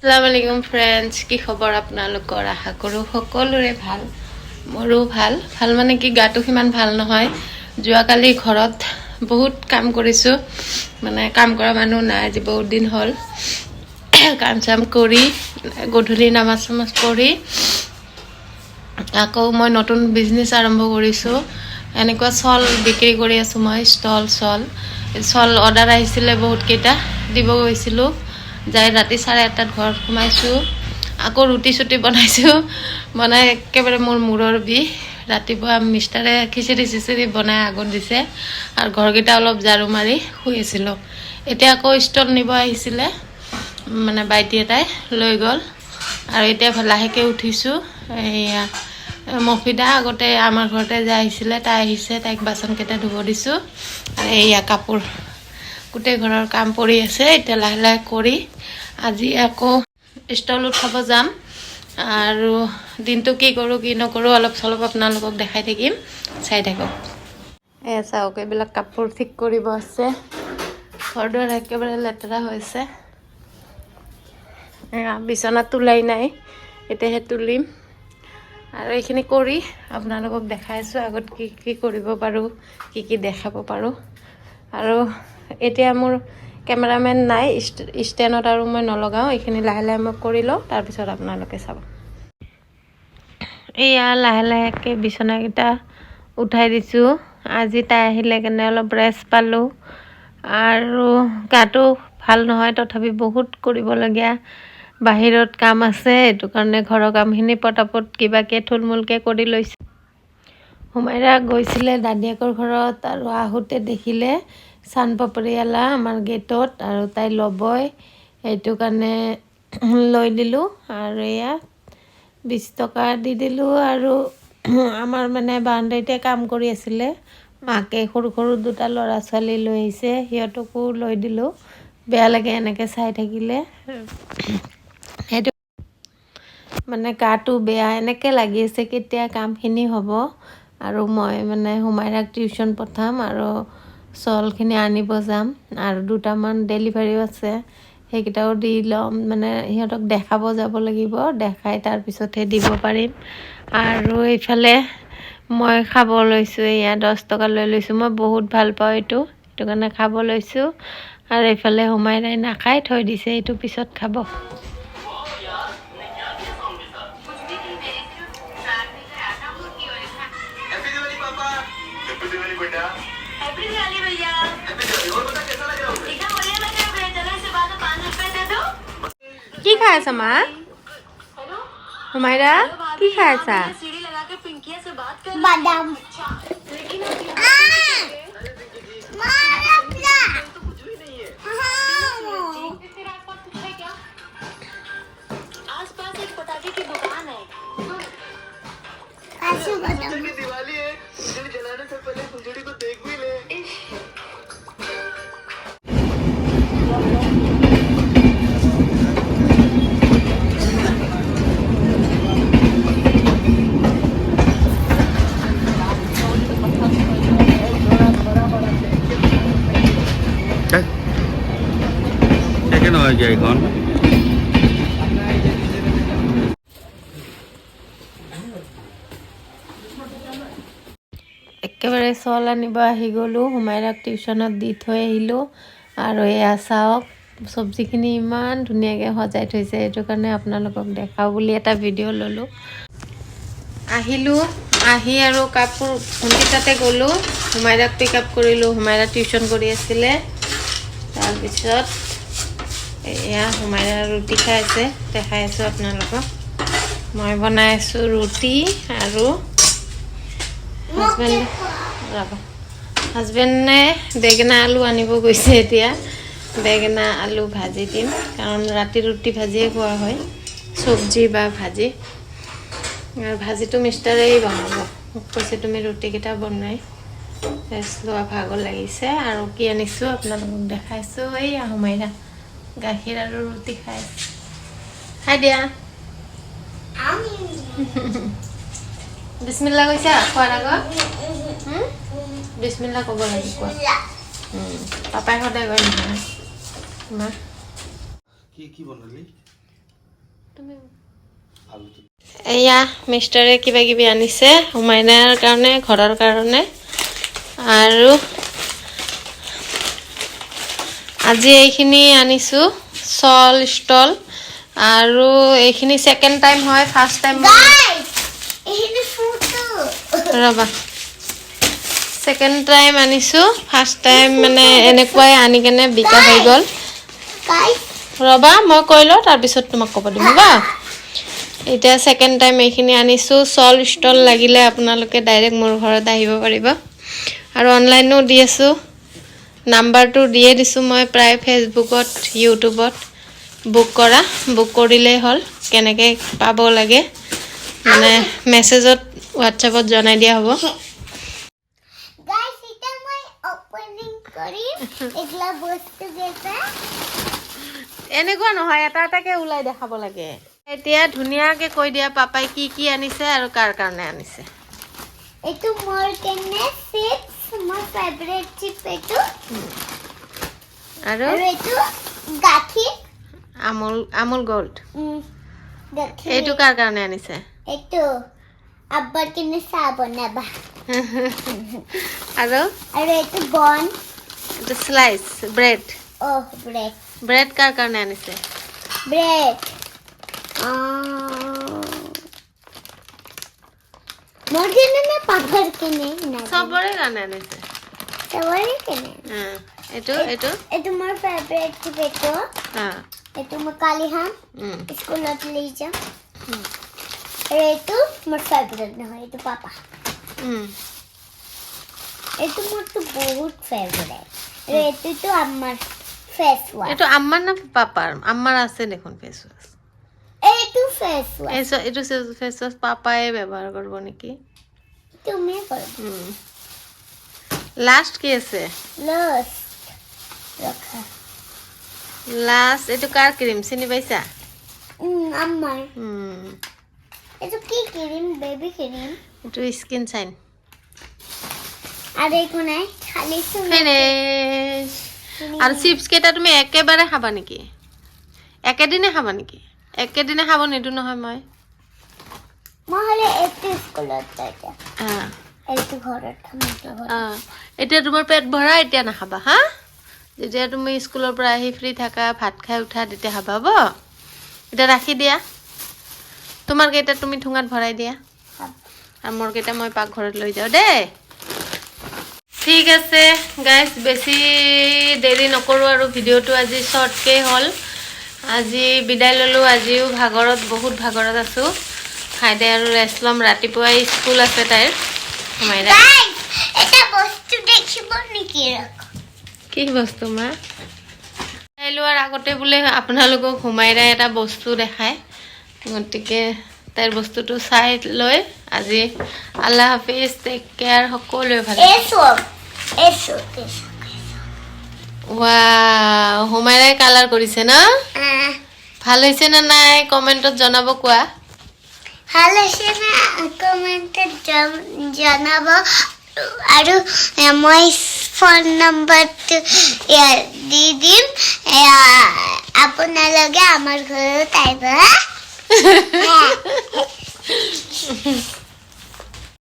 আসসালামু ফ্ৰেণ্ডছ, কি খবৰ আপোনালোকৰ? আশা কৰোঁ সকলোৰে ভাল। মোৰো ভাল। ভাল মানে কি, গাটো সিমান ভাল নহয়। যোৱাকালি ঘৰত বহুত কাম কৰিছোঁ, মানে কাম কৰা মানুহ নাই আজি বহুত দিন হ'ল। কাম চাম কৰি গধূলি নামাজ চামাজ পঢ়ি আকৌ মই নতুন বিজনেছ আৰম্ভ কৰিছোঁ। এনেকুৱা শ্বল বিক্ৰী কৰি আছোঁ মই, ষ্টল শ্বল। শ্বল অৰ্ডাৰ আহিছিলে বহুতকেইটা, দিব গৈছিলোঁ। যাই ৰাতি 8:30ত ঘৰত সোমাইছোঁ। আকৌ ৰুটি চুটি বনাইছোঁ, বনাই একেবাৰে মোৰ মূৰৰ বিষ। ৰাতিপুৱা মিষ্টাৰে খিচিৰি চিচিৰি বনাই আগত দিছে আৰু ঘৰকেইটা অলপ ঝাৰু মাৰি শুই আছিলোঁ। এতিয়া আকৌ ষ্টল নিব আহিছিলে, মানে ভাইটি এটাই লৈ গ'ল আৰু এতিয়া লাহেকৈ উঠিছোঁ। এয়া মফিদা আগতে আমাৰ ঘৰতে যে আহিছিলে, তাই আহিছে, তাইক বাচনকেইটা ধুব দিছোঁ। আৰু এয়া কাপোৰ, গোটেই ঘৰৰ কাম পৰি আছে। এতিয়া লাহে লাহে কৰি আজি আকৌ ষ্টল উঠাব যাম আৰু দিনটো কি কৰোঁ কি নকৰোঁ অলপ চলপ আপোনালোকক দেখাই থাকিম, চাই থাকক। এয়া চাওক, এইবিলাক কাপোৰ ঠিক কৰিব আছে। ঘৰ দুৱাৰ একেবাৰে লেতেৰা হৈছে। এয়া বিচনাত তোলাই নাই, এতিয়াহে তুলিম। আৰু এইখিনি কৰি আপোনালোকক দেখাই আছোঁ আগত কি কি কৰিব পাৰোঁ, কি কি দেখাব পাৰোঁ। আৰু এতিয়া মোৰ কেমেৰামেন নাই, ষ্টেণ্ডত আৰু মই নলগাওঁ। এইখিনি লাহে লাহে মই কৰি লওঁ, তাৰপিছত আপোনালোকে চাব। এয়া লাহে লাহেকৈ বিচনাকেইটা উঠাই দিছোঁ। আজি তাই আহিলে কাৰণে অলপ ৰেষ্ট পালোঁ আৰু গাটো ভাল নহয়, তথাপি বহুত কৰিবলগীয়া বাহিৰত কাম আছে। সেইটো কাৰণে ঘৰৰ কামখিনি পটাপট কিবাকৈ থুলমূলকৈ কৰি লৈছোঁ। হুমাইৰা গৈছিলে দাদিয়েকৰ ঘৰত আৰু আহোঁতে দেখিলে চান পাপৰিয়ালা আমাৰ গেটত আৰু তাই ল'বই, সেইটো কাৰণে লৈ দিলোঁ। আৰু এয়া 20 টকা দি দিলোঁ। আৰু আমাৰ মানে বাউণ্ডেৰীতে কাম কৰি আছিলে, মাকে সৰু সৰু দুটা ল'ৰা ছোৱালী লৈ আহিছে, সিহঁতকো লৈ দিলোঁ। বেয়া লাগে এনেকৈ চাই থাকিলে। সেইটো মানে গাটো বেয়া, এনেকৈ লাগি আছে কেতিয়া কামখিনি হ'ব আৰু মই মানে হুমাইৰাক টিউশ্যন পঠাম আৰু শ্বলখিনি আনিব যাম আৰু দুটামান ডেলিভাৰীও আছে, সেইকেইটাও দি ল'ম। মানে সিহঁতক দেখাব যাব লাগিব, দেখাই তাৰপিছতহে দিব পাৰিম। আৰু এইফালে মই খাব লৈছোঁ। এয়া 10 টকা লৈ লৈছোঁ। মই বহুত ভাল পাওঁ এইটো, সেইটো কাৰণে খাব লৈছোঁ। আৰু এইফালে হুমাইৰাই নাখাই থৈ দিছে, এইটো পিছত খাব। हैप्पी दिवाली पापा। हैप्पी दिवाली बेटा। हैप्पी दिवाली भैया। हैप्पी दिवाली। और बता, कैसा लग रहा है? एकदम बढ़िया लग रहा है भैया। चलो, इससे बाद में 5 रुपए दे दो। কি খাই আছা মা? হুমাইৰা, কি খাই আছা? सीढ़ी लगा के पिंकिया से बात कर। बादाम। लेकिन तेरे आसपास कुछ है क्या? आस पास एक पटाखे की दुकान है। काजू बादाम। कि दिवाली है, फुलझड़ी जलाने से पहले फुलझड़ी को देख भी ले। কেন হয়ে যায় এখন? একেবাৰে শ্বল আনিব আহি গ'লোঁ, হুমাইৰাক টিউশ্যনত দি থৈ আহিলোঁ। আৰু এয়া চাওক, চব্জিখিনি ইমান ধুনীয়াকৈ সজাই থৈছে, সেইটো কাৰণে আপোনালোকক দেখাওঁ বুলি এটা ভিডিঅ' ল'লোঁ। আহিলোঁ, আহি আৰু কাপোৰ ভণ্টিৰ তাতে গ'লোঁ, হুমাইৰাক পিক আপ কৰিলোঁ। হুমাইৰা টিউশ্যন কৰি আছিলে। তাৰপিছত এয়া হুমাইৰা ৰুটি খাই আছে, দেখাই আছোঁ আপোনালোকক। মই বনাই আছোঁ ৰুটি আৰু হাজবেণ্ড, ৰ'বা, হাজবেণ্ডে বেঙেনা আলু আনিব গৈছে। এতিয়া বেঙেনা আলু ভাজি দিম, কাৰণ ৰাতি ৰুটি ভাজিয়ে খোৱা হয়, চব্জি বা ভাজি। আৰু ভাজিটো মিষ্টাৰেই বনাব। মোক কৈছে, তুমি ৰুটিকেইটা বনাই ৰেষ্ট লোৱা, ভাগৰ লাগিছে। আৰু কি আনিছোঁ আপোনালোকক দেখাইছোঁ। এইয়া হুমাইৰা গাখীৰ আৰু ৰুটি খাই আছে। খাই দিয়া। বিছমিল্লা কৈছা খোৱাৰ আগত? বিছমিল্লা ক'ব লাগে, কোৱা। পাপাই সদায় কয় নহয় তোমাৰ। কি কি বনালি? তুমি। এয়া মিষ্টাৰে কিবা কিবি আনিছে হুমাইনাৰ কাৰণে, ঘৰৰ কাৰণে। আৰু আজি এইখিনি আনিছোঁ, চল ষ্টল। আৰু এইখিনি ছেকেণ্ড টাইম হয়, ফাৰ্ষ্ট টাইম Guys, এইখিনি ফুটো। ৰ'বা, ছেকেণ্ড টাইম আনিছোঁ। ফাৰ্ষ্ট টাইম মানে এনেকুৱাই আনি কেনে বিকা হৈ গ'ল। Guys, ৰ'বা, মই কৈ লওঁ, তাৰপিছত তোমাক ক'ব দিম। ৰ'বা। এতিয়া ছেকেণ্ড টাইম এইখিনি আনিছোঁ। চল ষ্টল লাগিলে আপোনালোকে ডাইৰেক্ট মোৰ ঘৰত আহিব পাৰিব আৰু অনলাইনো দি আছোঁ। নাম্বাৰটো দিয়ে দিছোঁ মই প্ৰায় ফেচবুকত, ইউটিউবত। বুক কৰা, বুক কৰিলেই হ'ল। কেনেকৈ পাব লাগে মানে মেছেজত, হোৱাটছএপত জনাই দিয়া হ'ব। Guys, এতিয়া মই অপেনিং কৰিম এইগিলা বস্তু কেইটা। এনেকুৱা নহয়, এটা এটাকে ওলাই দেখাব লাগে। এতিয়া ধুনীয়াকে কৈ দিয়া, পাপাই কি কি আনিছে আৰু কাৰ কাৰণে আনিছে। এইটো মোৰ কাৰণে চিপছ, মোৰ ফেভৰেট চিপ এইটো। আৰু? আৰু এইটো গাখীৰ। আমুল, আমুল গ'ল্ড। গাখীৰ। এইটো কাৰ কাৰণে আনিছে? এইটো আব্বাৰ কাৰণে, চাহ বনাবা। আৰু? আৰু এইটো বন। এইটো শ্লাইচ ব্ৰেড। অ' ব্ৰেড। ব্ৰেড কাৰ কাৰণে আনিছে? ব্ৰেড মোৰ কাৰণে নে পাপাৰ কাৰণে নাজানো। চবৰে কাৰণে আনিছে। চবৰে কাৰণে। এইটো? এইটো মোৰ ফেভৰেট চিপ এইটো। এইটো মই কালি খাম, স্কুলত লৈ যাম। আৰু এইটো মোৰ ফেভৰেট নহয়, এইটো পাপা। এইটো মোৰতো বহুত ফেভৰেট। আৰু এইটোতো আমাৰ ফেচ ৱাছ। এইটো আম্মাৰ না পাপাৰ? আম্মাৰ আছে দেখোন ফেচ ৱাছ। এইটো ফেচ ৱাছ। এইটো ফেচ ৱাছ পাপাই ব্যৱহাৰ কৰিব নেকি? তুমি কৰিবা। লাষ্ট কি আছে? লাষ্ট ৰখা। লাষ্ট এইটো কাৰ ক্ৰীম, চিনি পাইছা? আমাৰ। এইটো কি ক্ৰীম? Baby cream. এইটো স্কিন চাইন। আৰু একো নাই, খালি চুলি। ফিনিছ। আৰু চিপছ কেইটা তুমি একেবাৰে খাবা নেকি? একেদিনে খাবা নেকি? একেদিনে খাব নিদিওঁ নহয় মই। মই হ'লে এইটো স্কুলত লৈ যাম। এইটো ঘৰত খাম, এইটো ঘৰত। এতিয়া তোমাৰ পেট ভৰা, এতিয়া নাখাবা হা। যেতিয়া তুমি স্কুলৰ পৰা আহি ফ্ৰী থাকা, ভাত খাই উঠা, তেতিয়া খাবা, হ'ব? এতিয়া ৰাখি দিয়া। তোমাৰ কেইটা তুমি ঠোঙাত ভৰাই দিয়া। খাম। আৰু মোৰ কেইটা মই পাকঘৰত লৈ যাওঁ দেই। ঠিক আছে গাইজ, বেছি দেৰি নকৰোঁ আৰু। ভিডিঅ'টো আজি শ্বৰ্টকৈ হ'ল। আজি বিদায় ল'লোঁ। আজিও ভাগৰত, বহুত ভাগৰত আছোঁ। খাই দে আৰু ৰেষ্ট ল'ম। ৰাতিপুৱাই স্কুল আছে তাইৰ, সোমাই। Guys, এটা বস্তু দেখিব নেকি? কি বস্তু মা? খাই লোৱাৰ আগতে বোলে আপোনালোকক হুমাইৰাই এটা বস্তু দেখায়। গতিকে তাইৰ বস্তুটো চাই লৈ আজি আল্লাহ হাফিজ, টেক কেয়াৰ, সকলোৱে ভাল। এই চব, এই চব, এই চব। ৱাও, হুমাইৰাই কালাৰ কৰিছে ন? আহ, ভাল হৈছে নে নাই কমেণ্টত জনাব কোৱা। ভাল হৈছে নে কমেণ্টত জনাব। আৰু মই ফোন নম্বৰটো ইয়াত দি দিম। এয়া, আপোনালোকে আমাৰ ঘৰত আহিব হা।